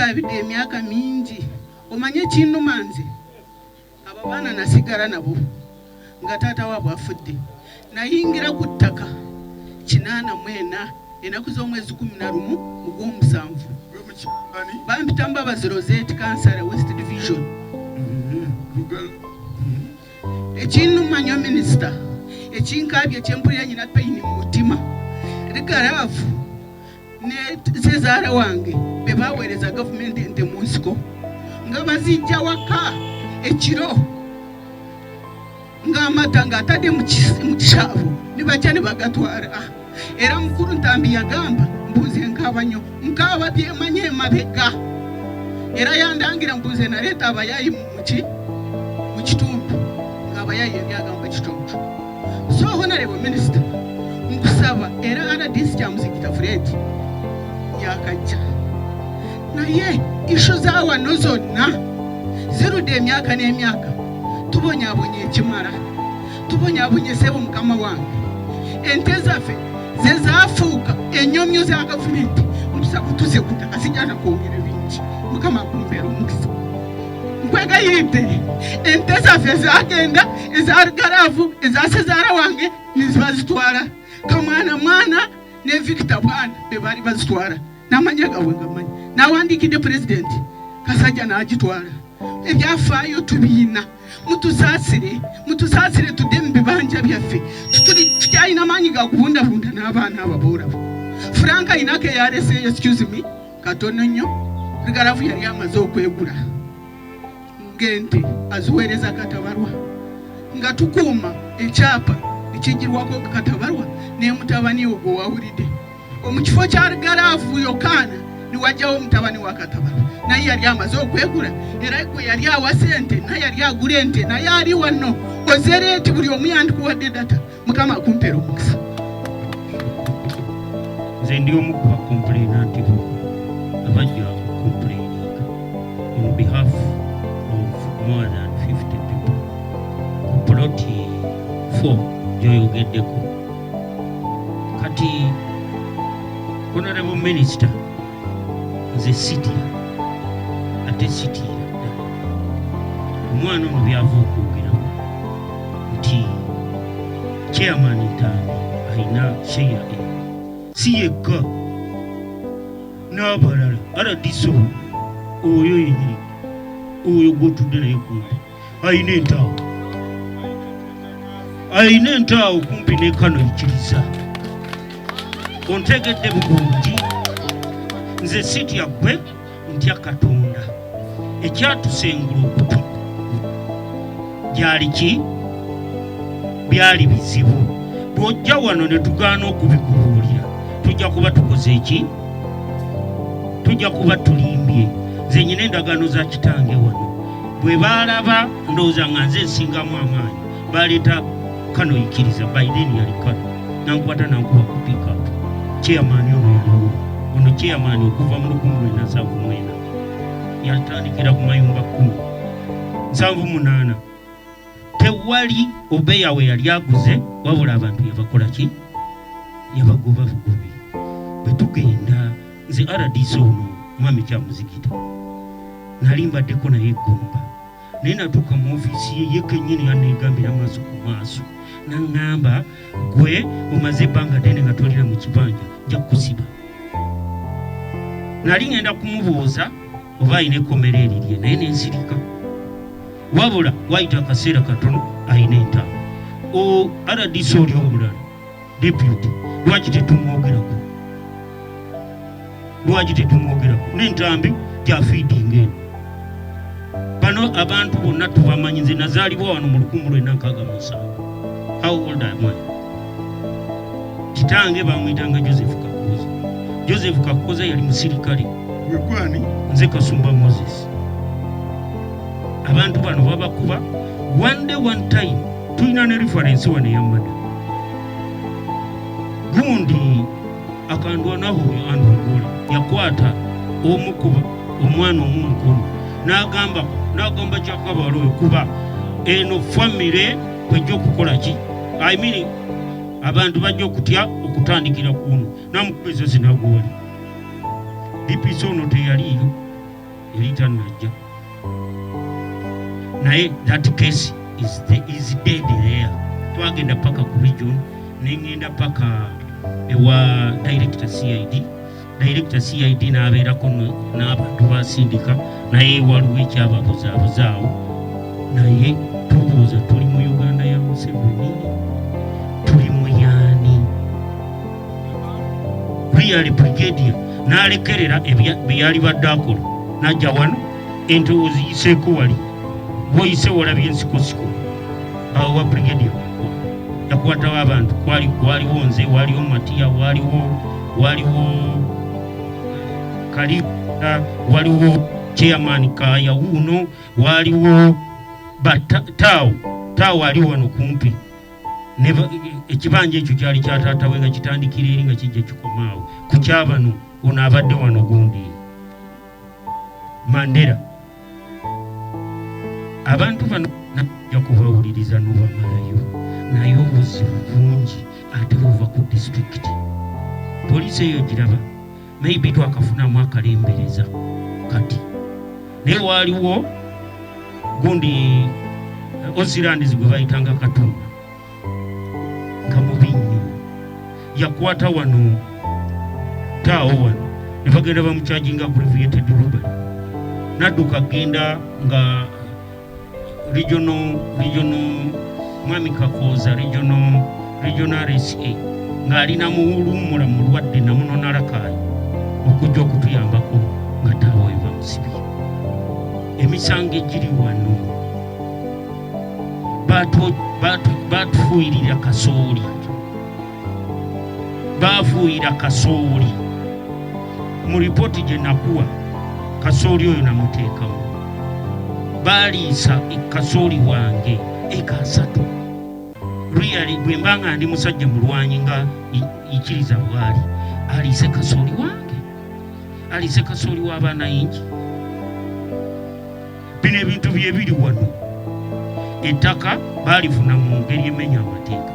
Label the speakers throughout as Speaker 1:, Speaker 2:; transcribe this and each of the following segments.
Speaker 1: Tukabidde emyaka mingi. Omanye ekinnuma nze, abo abaana nasigala nabo nga taata waabwe afudde. Nayingira ku ttaka 84, ennaku z'omwezi 11 mu Gwomusanvu. Bampita Mbabazi Rosette, kansala West Division. Ekinnuma nnyo minisita, ekinkabye, kyempulira nyina pain mu mutima, Rigaraavu ne sezaala wange be baweereza gavumenti ente mu nsiko nga bazijja waka ekiro, ng'amata ng'atadde mu kisaabu, ne bajja ne bagatwala. Era mukulu Ntambi yagamba mbuze nkaaba nnyo, nkaaba byemanye emabega. Era yandangira mbuze naleeta abayayi muki mu kitundu, ng'abayayi yali agamba kitundu. So honorable minister, nkusaba, era RDC Kyamuzigita Fred yakajja, naye issue za wano zonna zirudde emyaka n'emyaka. Tubonyabonya ekimala, tubonyabonye sebo mukama wange. Ente zaffe ze zafuuka enyomyo za gavumenti. Nkusaba tuze ku ttaka, sijana kwongera bingi. Mukama akumpeera omukisa. Nkwegayiridde, ente zaffe zagenda, eza Garaavu, eza sezaara wange, nizibazitwala kamwana mwana ne Victor Bwana be baali bazitwala, n'amanya gaabwe ngamanyi. Nawandiikidde pulezidenti Kasajja n'agitwala. Ebyafaayo tubiina. Mutusaasire, mutusaasire, tudde mu bibanja byaffe. Tukyalina maanyi ga kubundabunda n'abaana abo boolaba. Frank ayinako eyaleseeyo, excuse me, katono nnyo. Rigaravu yali amaze okwegula ng'ente aziweereza Katabalwa, nga tukuuma ekyapa ekigirwako Katabalwa ne mutabani we gwe wawulidde. Omu kifo kya Rigaraavu Yokaana niwajjawo omutabani wa Katabalwa, naye yali amaze okwegula, era gwe yali awa sente naye yali agula ente, naye ali wano ozereeti. Buli omu yandikuwadde data. Mukama akumpeera omukisa.
Speaker 2: Nze ndi omu ku ba complainant bo abajja okucomplaininga on behalf of more than 50 people ku ploti 4 gyoyogeddeko. Kati honorable minister, nze sitya, ate sitiira ddala. Omwana ono byava okwogeramu nti chairman Ntambi alina share eno, si yekka, n'abalala. RDC oyo yenyini, oyo gwotudde naye kumpi, alina entaawo, alina entaawo kumpi ne kano. Ikiriza ontegedde bulungi. Nze sitya gwe, ntya Katonda. Ekyatusengula okutu gyali ki? Byali bizibu. Bw'ojja wano ne tugaana okubikubuulira, tujja kuba tukoze eki? Tujja kuba tulimbye. Nze nyina endagaano za kitange wano. Bwe baalaba ndowooza nga nze nsingamu amaanyi, baleeta kano ikiriza. By then yali kano, nankwata nankuba ku pickup. Chairman ono yaliwo, ono chairman okuva mu 1974, yatandikira ku mayumba 1078. Tewali obeyawe yali aguze, wabula abantu yabakola ki? Yabagoba bugobi. Bwe tugenda, nze RDC ono mwami Kyamuzigita nali mbaddeko naye eggomba, naye natuuka mu ofiisi ye, ye kennyini yanneegambira maaso ku maaso, naŋŋamba, "Gwe omaze ebbanga ddene nga tolina mu kibanja, nja kukusiba." Nali ŋŋenda kumubuuza oba alina ekkomera erirye, naye nensirika. Wabula wayita akaseera katono, alina entaano. O RDC oli omulala deputy, lwaki tetumwogerako? Lwaki tetumwogerako? N'entambi gyafiidinga eno. Bano abantu bonna tubamanyi. Nze nazaalibwa wano mu 1967. How old am I? Kitange bamwyitanga Joseph Kakoza. Joseph Kakoza yali musirikale.
Speaker 3: Gwegwani?
Speaker 2: Nze Kasumba Moses. Abantu bano babakuba. One day, one time, tulina ne reference wano eyamada gundi akandwanaho. Oyo Andrugula yakwata omukuba omwana omu mukono, n'agamba kyakabala oyo, kuba eno famire kwejja okukola ki? I mean, abantu bajja okutya okutandikira kuno. Namukuba ezo zinagwoli. DPC ono teyaliiyo. Yali tannajja, naye that case is dead there. Twagenda paka ku region, nengenda paka ewa director CID. Director CID n'abeerako n'abantu basindika, naye waliwo ekyababuzabuzaawo. Naye tubuuza, tuli mu Uganda ya Museveni, tuli mu yaani? Real brigadier n'alekerera bye yali badde akola, n'ajja wano. Ente oziyiseeko wali, bwoyise walabye ensikosiko awo wa brigadier yakwatawo abantu. Waliwo nze, waliwo Matiya, waliwo Kali, waliwo chairman Kayawuno, waliwo bataawo taawo ali wano kumpi. Ekibanja ekyo kyali kya taata we, nga kitandikira eri nga kijja kikomaawo ku kyabano. Ono abadde wano gundi Mandera. Abantu bano najja kubawuliriza n'obamalayo, naye obuzibu bungi ate buva ku disitulikiti. Poliisi eyo giraba, maybe twakafunamu akalembereza kati, naye waaliwo gundi osirandizi gwe bayitanga Katumba, nga mubi nnyo. Yakwata wano taawo wano ne bagenda bamucharginga aggravated robbery, nadduka genda nga regional mwami Kakooza, regional RSA, ng'alina muwulumula mulwadde namunonalakaayi okujja okutuyambako nga taawo we bamusibye. Emisango egiri wano, batufuuyirira kasooli, bafuuyira kasooli. Mu ripooti gye nakuwa, kasooli oyo namuteekamu. Baaliisa kasooli wange eka 30. Really, bwe mba nga ndi musajja mulwanyi nga ikiriza bwali aliise kasooli wange, aliise kasooli w'abaana yingi. Bino ebintu byebiri wano. Ettaka baalifuna mu ngeri emenya amateeka,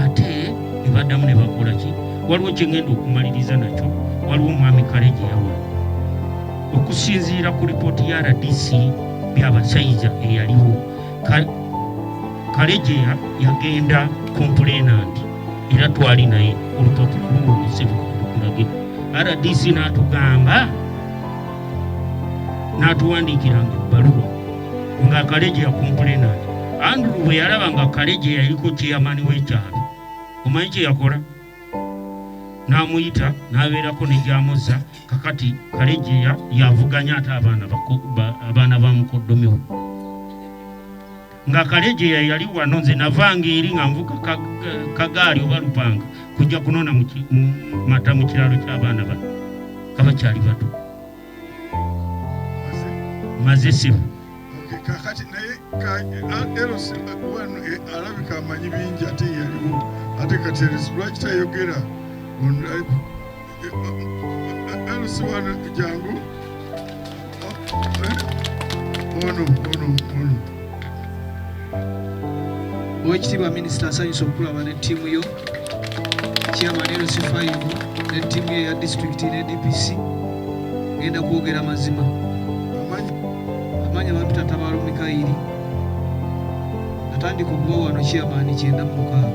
Speaker 2: ate ne baddamu ne bakola ki? Waliwo kyengenda okumaliriza nakyo. Waliwo omwami Kaleje yawa, okusinziira ku ripooti ya RDC Byabashaija eyaliwo, Kalejeya yagenda complainant, era twali naye. Olupapula lulwo lukulage. RDC n'atugamba, n'atuwandiikiranga ebbaluwa nga Kalejeya complainant. Andrew bwe yalaba nga Kalejeya yaliko chairman w'ekyalo, omanyi kye yakola? N'amuyita n'abeerako ne gyamuzza. Kakati Kalejeya yavuganya ate abaana ba mukoddomiwo nga Kalejeya yali wano. Nze navanga eri nga nvuga kagaali oba lupanga kujja kunona mata mu kiralo ky'abaana bano nga bakyali bato. Maze, ssebo.
Speaker 3: Kakati naye LC wano alabika amanyi bingi, ate yaliwo. Ate kati LC lwaki tayogera? LC wano, jangu. Ono ono ono.
Speaker 4: Owekitiibwa Minisita, nsanyusa okukulaba ne ttiimu yo, chairman LC5 ne ttiimu ye ya disitulikiti ne DPC. Ngenda kwogera mazima. Amanya bampita Tabaalo Mikayiri. Natandika okuba wano chairman 96.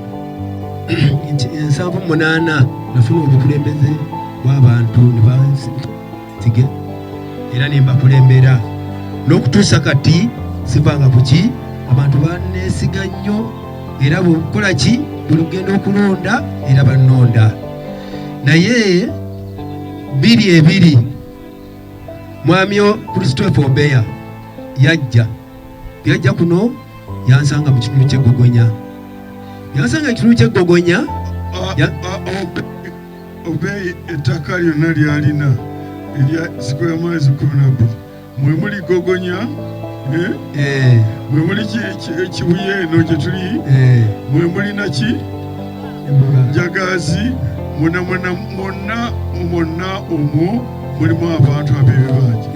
Speaker 5: Nti 78 nafuna obukulembeze bw'abantu ne bansige era ne mbakulembera n'okutuusa kati. Sivanga kuki, abantu baneesiga nnyo, era bwekola ki, buli kugenda okulonda era bannonda. Naye 2020 mwami Christopher Obeya yajja kuno, yansanga mu kitundu ky'Eggogonya, yansanga mu kitundu ky'Eggogonya.
Speaker 3: Obeyi ettaka lyonna lyalina erya square miles 12, mwe muli Gogonya, eh?
Speaker 5: Eh.
Speaker 3: Mwe muli Kibuye eno gye tuli, mwe muli naki?
Speaker 5: Embuga.
Speaker 3: Njagazi, mwonna mwonna mwonna mwonna omwo mulimu abantu ab'ebibanja.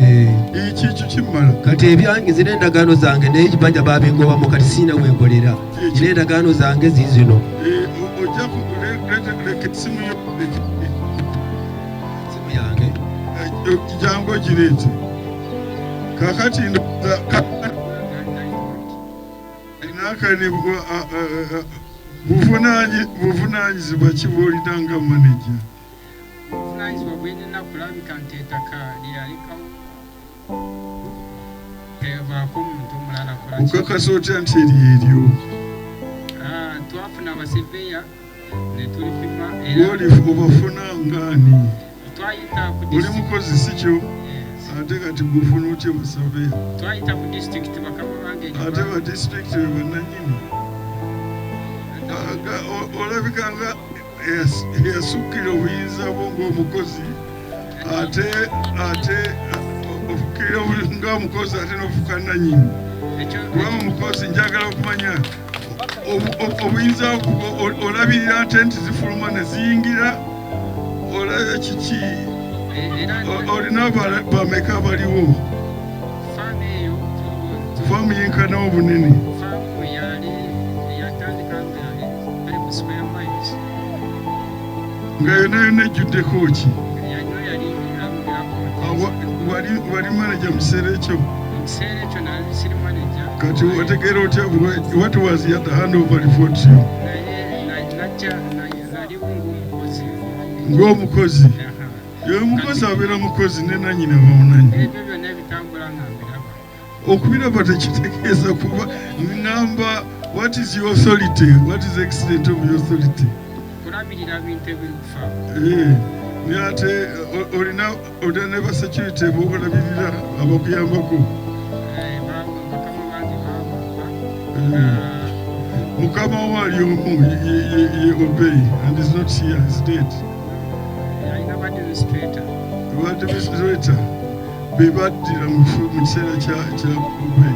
Speaker 3: Ekyo kimmala.
Speaker 5: Kati ebyange, zina endagaano zange, naye ekibanja babingobamu, kati siina wenkolera. Nina endagaano zange zizino.
Speaker 3: Ojja leka essimu yo.
Speaker 5: Simu yange.
Speaker 3: Jangu ogireete. Kakati nakani buvunaanyizibwa ki bw'olina nga maneja?
Speaker 6: Obuvunaanyizibwa bwe nnina kulabika nti ettaka lyalekawo tevaako omuntu omulala kola ki?
Speaker 3: Okakasa otya nti eryo eryo?
Speaker 6: Twafuna abaseveya ne tulipima era
Speaker 3: Oli obafuna ng'ani?
Speaker 6: Twayita ku
Speaker 3: Oli
Speaker 6: district.
Speaker 3: mukozi si kyo?
Speaker 6: Yes.
Speaker 3: Ate kati gw'ofuna otya basaveya?
Speaker 6: Twayita ku disitulikiti bakama bange gye
Speaker 3: Ate ba disitulikiti be bannannyini. Olabika nga eyasukkira obuyinza bwo ng'omukozi, ate ofukkirira ng'omukozi ate n'ofuuka nnannyini. Kubanga omukozi njagala okumanya obuyinza olabirira nte nti zifuluma ne ziyingira, olabye kiki? Olina bameka abaliwo? Faamu yenkana obunene.
Speaker 6: Faamu yali yatandika nga ali mu square miles.
Speaker 3: Nga yonna yonna ejjuddeko ki?
Speaker 6: Yonna yali alugirako.
Speaker 3: Wali manager mu kiseera ekyo?
Speaker 6: Mu kiseera ekyo nali siri manager.
Speaker 3: Kati wategeera otya what was the handover report to you?
Speaker 6: Naye najja naliwo ng'omukozi.
Speaker 3: Ng'omukozi? Ye omukozi abeera mukozi ne nannyini aba munannyini.
Speaker 6: Ebyo byonna ebitambula nga mbiraba.
Speaker 3: Okubiraba tekitegeeza kuba ngamba what is your authority? What is the extent of your authority?
Speaker 6: Kulabirira bintu ebirikufa.
Speaker 3: Naye ate olina ne ba security b'okulabirira abakuyambako.
Speaker 6: Bakama bange baabamba.
Speaker 3: Mukama wo ali omu ye obey and is not here, is dead.
Speaker 6: Alina ba administrator.
Speaker 3: Ba administrator be baddira mu kiseera kya obey.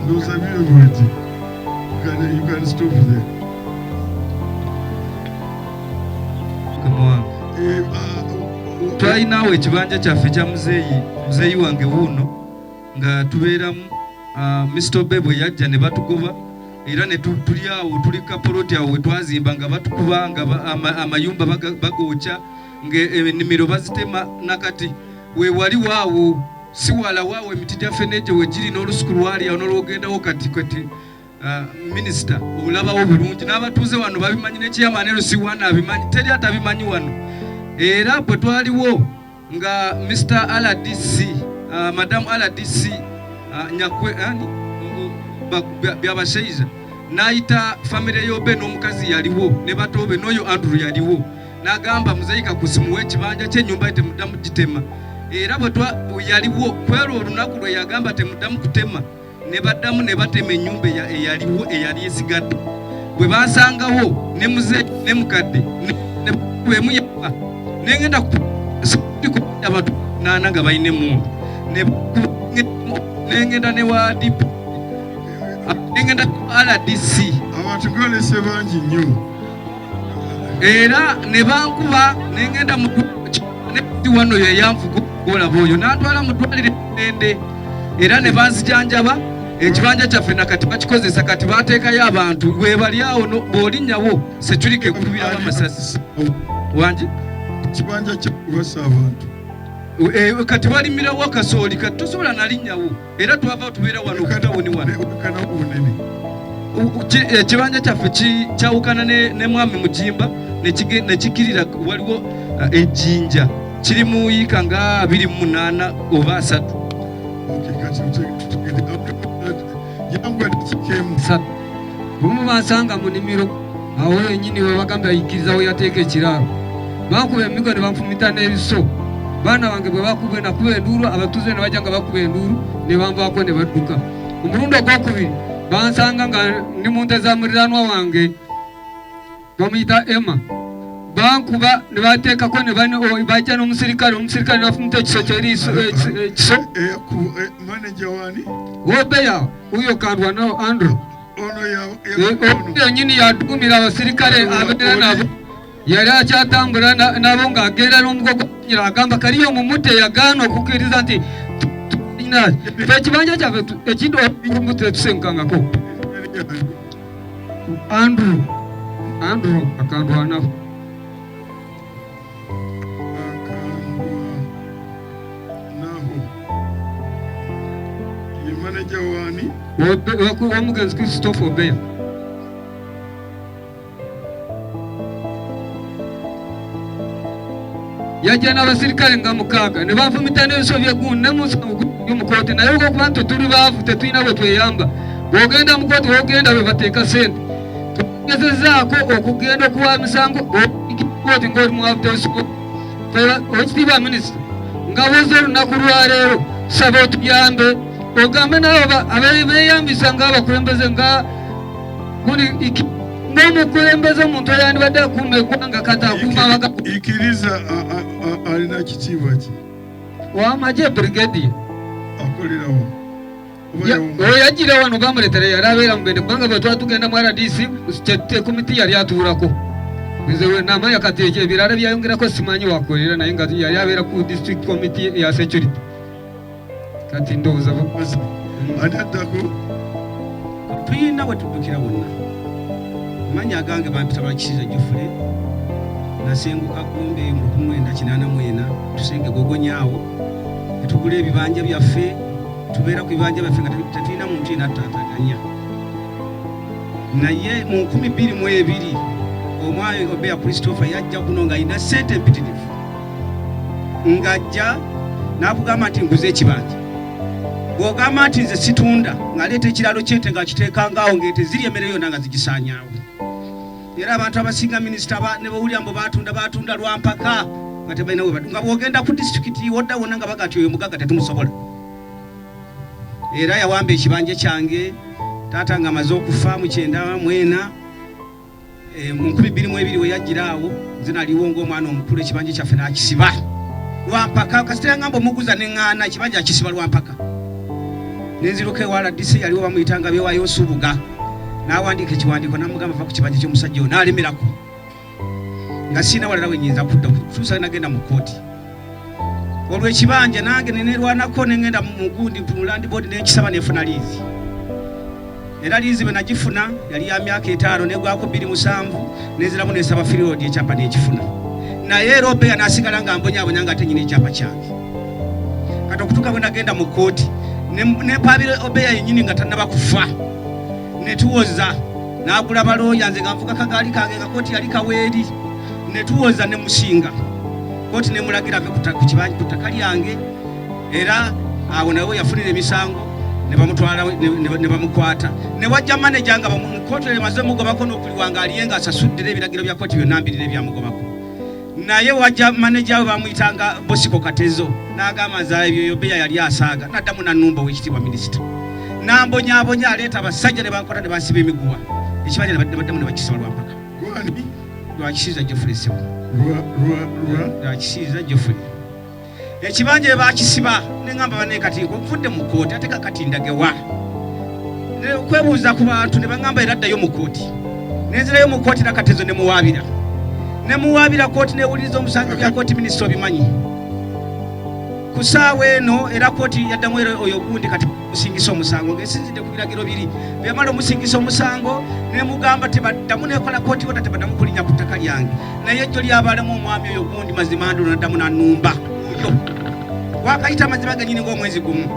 Speaker 3: Ndowooza byo. You can stop there.
Speaker 7: Twalinawo ekibanja kyaffe kya muzeeyi wange wuuno nga tubeeramu. Mr. Obe bwe yajja ne batugoba era ne tuli awo tuli kapoloti awo we twazimba nga batukuba nga amayumba bagookya ng'ennimiro bazitema nakati we wali waawo si wala waawo emiti gyaffe n'egyo we giri n'olusuku lwali awo n'olwogendawo kati kati minisita olabawo bulungi n'abatuuze wano babimanyi ne chairman LC1 abimanyi teri atabimanyi wano. Era bwe twaliwo nga Mr. RDC, Madam RDC Nyakwe ani Byabashaija n'ayita famire y'Obe n'omukazi yaliwo ne batoobe n'oyo Andrew yaliwo n'agamba muzeeyi Kakusi muwe ekibanja ky'ennyumba ye temuddamu gitema. Era bwe yaliwo kwera olunaku lwe yagamba temuddamu kutema ne baddamu ne batema ennyumba eyaliwo eyali esigadde. Bwe bansangawo ne muzeeyi ne mukadde ne yafa ne ngenda abantu naana nga balina emmundu ne ngenda ne wa DP ne ngenda RDC.
Speaker 3: Abantu ng'olese bangi nnyo.
Speaker 7: Era ne bankuba ne ngenda mu wano ye yanfuga olaba oyo n'antwala mu ddwaliro ennende era ne banzijanjaba. Ekibanja kyaffe nakati bakikozesa kati bateekayo abantu we bali awo bw'olinnyawo security ekubirawo amasasi. Wangi?
Speaker 3: Ekibanja kyabasa abantu.
Speaker 7: Kati balimirawo akasooli kati tosobola nalinnyawo era twava tubeera wano okutawuni wano. Ekibanja kyaffe kyawukana ne mwami Mugimba ne kikirira waliwo ejjinja kiri mu yiika nga 28 oba 3.
Speaker 8: Bwe bansanga mu nnimiro awo wennyini we bagamba ayikiriza we yateeka ekiraalo. Bankuba emigo ne banfumita n'ebiso. Baana bange bwe bakuba nakuba enduulu abatuuze ne bajja nga bakuba enduulu ne banvaako ne badduka. Omulundi ogwokubiri bansanga nga ndi mu nte za muliraanwa wange bamuyita Emma. Bankuba ne bateekako ne bajja n'omusirikale, omusirikale n'afumita ekiso ky'eriiso ekiso.
Speaker 3: Manager wani?
Speaker 8: Wobeya uyo Kandwanaho Andrew.
Speaker 3: Ono
Speaker 8: yennyini yadugumira abasirikale abeera nabo. Yali akyatambula nabo ng'agenda n'omugogo agamba kaliyo omumute yagaana okukkiriza nti ffe ekibanja kyaffe ekintu tetusenkangako. Andrew Akandwanaho.
Speaker 3: Akandwanaho. Maneja waani?
Speaker 8: Omugenzi Christopher Obeya. Yajja n'abasirikale nga 6 ne banfumita n'ebiso by'eggundi ne musanvu mu kooti, naye olw'okuba nti tuli baavu tetulina bwe tweyamba, bw'ogenda mu kooti w'ogenda bwe bateeka ssente. Tugezezaako okugenda okuwa emisango kooti ng'oli mwavu tebisobola. Owekitiibwa minisita, nga bw'ozze olunaku lwaleero, saba otuyambe ogambe n'abo abeeyambisa ng'abakulembeze nga guli ng'omukulembeze omuntu eyandibadde akuuma eggwanga kati akuuma abagagga.
Speaker 3: Ikiriza alina kitiibwa ki?
Speaker 8: W'amagye brigadier.
Speaker 3: Akolerawo.
Speaker 8: Oyo yajjira wano bamuleetera yali abeera Mubende, kubanga bwe twali tugenda mu RDC komiti yali atuulako. Nze we namanya kati ekyo ebirala byayongerako simanyi wakolera, naye nga yali abeera ku district committee ya security. Kati ndowooza
Speaker 3: Ani addako?
Speaker 9: Tulina we tuddukira wonna. Amannya agange bampita Lwakisiiza Geoffrey, nasenguka Gombe mu 1984, tusenge Gogonyaawo, ne tugula ebibanja byaffe, tubeera ku bibanja byaffe nga tetulina muntu yenna atutaataganya. Naye mu 2002 omwami Obeya Christopher yajja kuno ng'alina ssente empitirivu, ng'ajja n'akugamba nti nguze ekibanja. Bw'ogamba nti nze situnda, ng'aleeta ekiraalo ky'ente ng'akiteekangaawo, ng'ente zirya emmere yonna nga zigisaanyaawo. Era abantu abasinga minisita ne bawulira mbu baatunda, baatunda lwa mpaka nga tebalina we batu-, nga bw'ogenda ku disitulikiti wodda wonna nga baga nti oyo mugagga tetumusobola. Era yawamba ekibanja kyange taata ng'amaze okufa mu 94, mu 2002 we yajjira awo, nze naliwo ng'omwana omukulu, ekibanja kyaffe n'akisiba lwampaka. Kasita yangamba omuguza ne ŋŋaana, ekibanja akisiba lwampaka. Ne nziruka ewa RDC, yaliwo bamuyitanga Beewaayo Nsubuga, n'awandiika ekiwandiiko n'amugamba va ku kibanja ky'omusajja oyo, n'alemerako. Nga sirina walala we nnyinza kudda, kutuusa nagenda mu kkooti. Olwo ekibanja nange ne neerwanako ne ŋŋenda mu gundi mu land board ne nkisaba ne nfuna liizi. Era liizi bwe nagifuna yali ya myaka 5, negwako 27, nenziramu ne nsaba freehold ekyapa n'ekifuna. Naye era Obeya n'asigala nga mbonyaabonya ng'ate nnyina ekyapa kyange. Kati okutuuka bwe nagenda mu kkooti, ne mpaabira Obeya yennyini nga tannaba kufa, ne tuwoza n'agula balooya, nze nga nvuga kagaali kange nga kkooti yali kaweeri, ne tuwoza ne musinga. Kkooti ne mulagira ave ku kibanja, ku ttaka lyange. Era awo nawe yafunira emisango ne bamutwala, ne bamukwata. Ne wajja maneja nga kkooti emaze mugobako n'okuliwa ng'aliye ng'asasuddira ebiragiro bya kkooti byonna mbirira ebyamugobako. Naye wajja maneja we bamuyitanga Bosco Katezo, n'agamba nze ebyo Obeya yali asaaga, n'addamu n'annumba. Owekitiibwa minisita, n'ambonyaabonya, aleeta abasajja ne bankwata ne bansiba emiguwa, ekibanja ne baddamu ne bakisiba lwampaka.
Speaker 3: Gwani?
Speaker 9: Lwakisiiza Geoffrey Ssebo.
Speaker 3: Lwa
Speaker 9: Lwakisiiza Geoffrey. Ekibanja bwe bakisiba ne ŋŋamba banne kati nvudde mu kkooti, ate kakati ndagewa? Ne kwebuuza ku bantu ne baŋŋamba era ddayo mu kkooti. Ne nzirayo mu kkooti era Katezo ne muwaabira. Ne muwaabira kkooti n'ewuliriza omusango bya kkooti, minisita obimanyi. Ku ssaawa eno era kkooti yaddamu era oyo gundi kati musingisa omusango ng'esinzidde ku biragiro biri. Bwe yamala omusingisa omusango ne mugamba tebaddamu nekola kkooti wonna, tebaddamu kulinnya ku ttaka lyange. Naye ejjo lyabalemu omwami oyo gundi mazima ndulo n'addamu n'annumba. Oyo wakayita amazima gennyini ng'omwezi gumu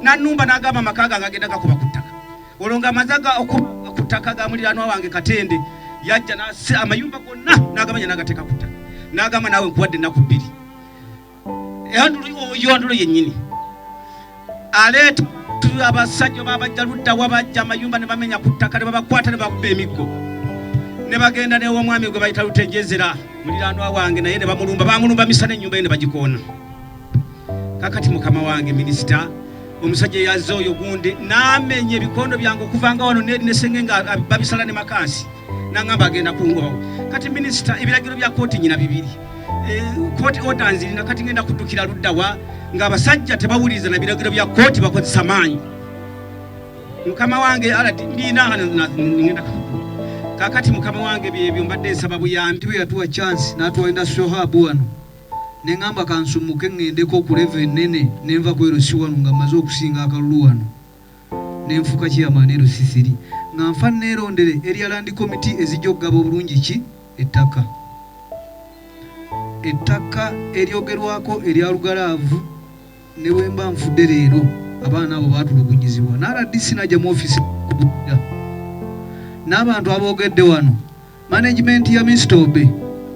Speaker 9: n'annumba n'agamba amaka gange agenda gakuba ku ttaka. Olwo ng'amaze okuba ku ttaka ga muliraanwa wange Katende, yajja n'assa amayumba gonna n'agamba n'agateeka ku ttaka, n'agamba naawe nkuwadde ennaku 2. Andulu oyo Andulu yennyini aleeta abasajja babajja ludda wa, bajja amayumba ne bamenya ku ttaka ne babakwata ne bakuba emiggo ne bagenda n'ew'omwami gwe bayita Lutejezera muliraanwa wange, naye ne bamulumba, bamulumba misana, ennyumba ye ne bagikoona. Kakati mukama wange minisita, omusajja yazze oyo gundi n'amenya ebikondo byange okuvanga wano neri ne senge nga babisala ne makansi, n'aŋŋamba agenda kungobawo. Kati minisita, ebiragiro bya kkooti nyina bibiri, kooti order nzirina, kati ngenda kuddukira ludda wa ng'abasajja tebawuliriza na biragiro bya kkooti, bakozesa maanyi? Mukama wange alati mbiina ngenda kukuwa. Kakati mukama wange byebyo mbadde nsaba buyambi.
Speaker 4: Bwe yatuwa chance n'atuwa industrial hub wano, ne ŋŋamba kansumuke ŋŋendeko ku level ennene, ne nva ku LC wano nga mmaze okusinga akalulu wano, ne nfuuka chairman LC3, nga nfa neerondere area land committee ezijja okugaba obulungi ki ettaka, ettaka eryogerwako erya Lugalaavu. Ne bwe mba nfudde leero, Abaana abo batulugunyizibwa n'RDC najja mu ofiisi n'abantu aboogedde wano. Management ya Mr. Obe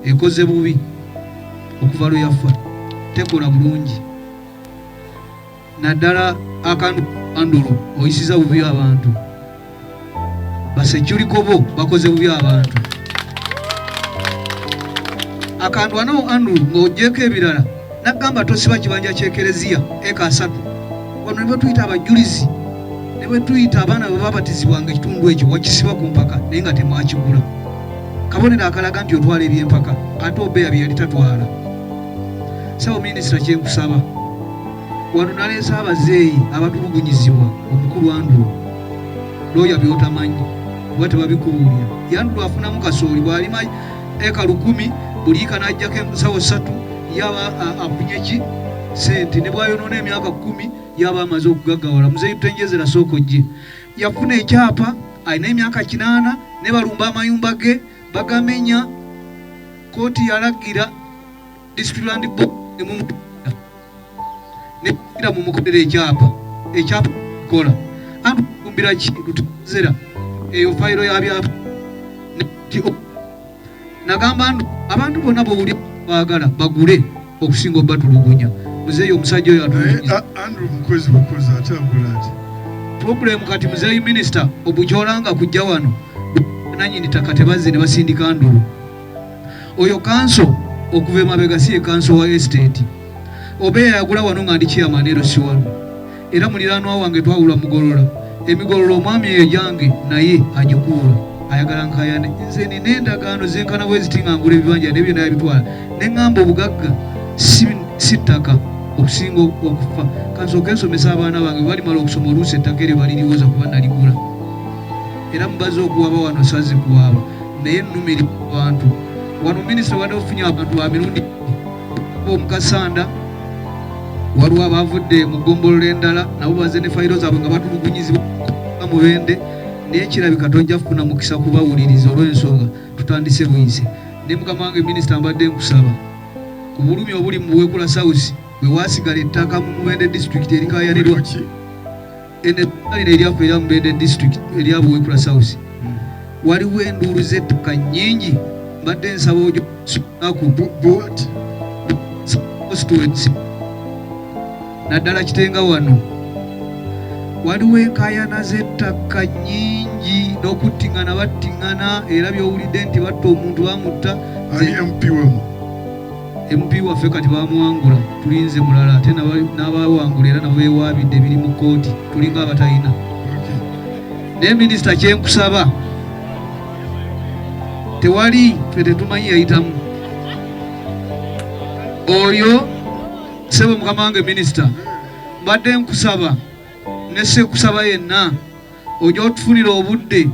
Speaker 4: ekoze bubi okuva lwe yafa, tekola bulungi, naddala akantu andulu oyisiza bubi abantu. Baseculiko bo bakoze bubi abantu. Akantu ano andulu ng'ogyeko ebirala nagamba tosiba kibanja ky'ekereziya eka 3. Wano ne bwetuyita abajulizi ne bwetuyita abaana bwe babatizibwanga ekitundu ekyo wakisiba ku mpaka naye nga temwakigula. Kabonero akalaga nti otwala ebyempaka ate Obeya bye yali tatwala. Ssebo minisita, kyenkusaba wano naleese abazeeyi abatulugunyizibwa omukulu Andrew looya by'otamanyi kuba tebabikubuulira. Andrew afunamu kasooli bw'alima eka 1000 buli eka n'aggyako ensawo 3 yaba afunye ki sente, ne bw'ayonoona emyaka 10 yaba amaze okugaggawala. Muzeeyi Tutenjezera sooka ojje, yafuna ekyapa alina emyaka 8 ne balumba amayumba ge bagamenya. Kooti yalagira district land board ne mumukolera ekyapa, ekyapa kola alumbira ki Lutezera eyo fayiro ya byapa. Nagamba abantu bonna bw'owulira baagala bagule okusinga obatulugunya. Muzeeyi omusajja oyo atulugunya.
Speaker 3: Andrew mukozi bukozi ate agula ati
Speaker 4: Problem kati muzeeyi minisita obukyolanga kujja wano nanyini ttaka tebazze ne basindika ndulu. Oyo kanso okuva emabega si ye kanso wa estate. Obeya yagula wano nga ndi chairman ero si wano, era muliraanwa wange twawula mugolola emigolola omwami eyo gyange naye agikuula ayagala nkayane. Nze nina endagaano zenkana bwe ziti nga ngula ebibanja nebyo nabitwala ne ŋŋamba obugagga si ttaka okusinga okufa. Kansooke nsomesa abaana bange balimala okusoma oluusi ettaka eryo baliriwoza kuba naligula. Era mubaze okuwaba wano saze kuwaaba naye nnumiri abantu wano. Minisita wadde ofunye abantu ba mirundi omukasanda, waliwo abavudde mu ggombolola endala nabo baze ne fayiro zaabwe nga batulugunyizibwa Mubende, naye kirabika tojja kufuna mukisa kubawuliriza olw'ensonga tutandise buyise. Ne mukama wange minisita, mbadde nkusaba ku bulumi obuli mu Buweekula South bwe waasigala ettaka mu Mubende disitulikiti erikayanirwa lino eryaffe erya Mubende disitulikiti erya Buweekula South, waliwo enduulu z'ettaka nnyingi. Mbadde nsaba ojonaku constituency naddala Kitenga wano waliwo enkaayana z'ettaka nnyingi n'okuttiŋŋana battiŋŋana, era by'owulidde nti batta omuntu bamutta.
Speaker 3: Ani MP wemu?
Speaker 4: MP waffe kati bamuwangula, tulinze mulala, ate n'abawangula era nabo beewaabidde biri mu kkooti, tulinga abatalina. Naye minisita kyenkusaba, tewali ffe tetumanyi yayitamu oyo. Ssebo mukama wange minisita, mbadde nkusaba ne ssekusaba yenna ojja otufunira obudde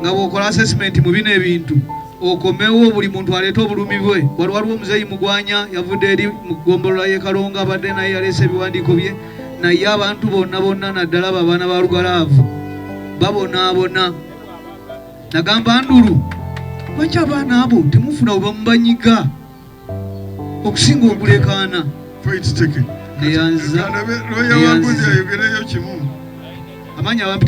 Speaker 4: nga bw'okola assessment mu bino ebintu, okomewo buli muntu aleete obulumi bwe. Waliwo omuzeeyi Mugwanya yavudde eri mu ggombolola y'e Kalonga, abadde naye yaleese ebiwandiiko bye, naye abantu bonna bonna naddala abo abaana ba Lugalaavu babonaabona. Nagamba ndulu lwaki abaana abo temufuna bwe bamubanyiga okusinga okulekaana.
Speaker 3: Point taken.
Speaker 4: Neyanza.
Speaker 3: Lawyer Wambuzi ayogereyo kimu.
Speaker 4: Amaanyi abampita.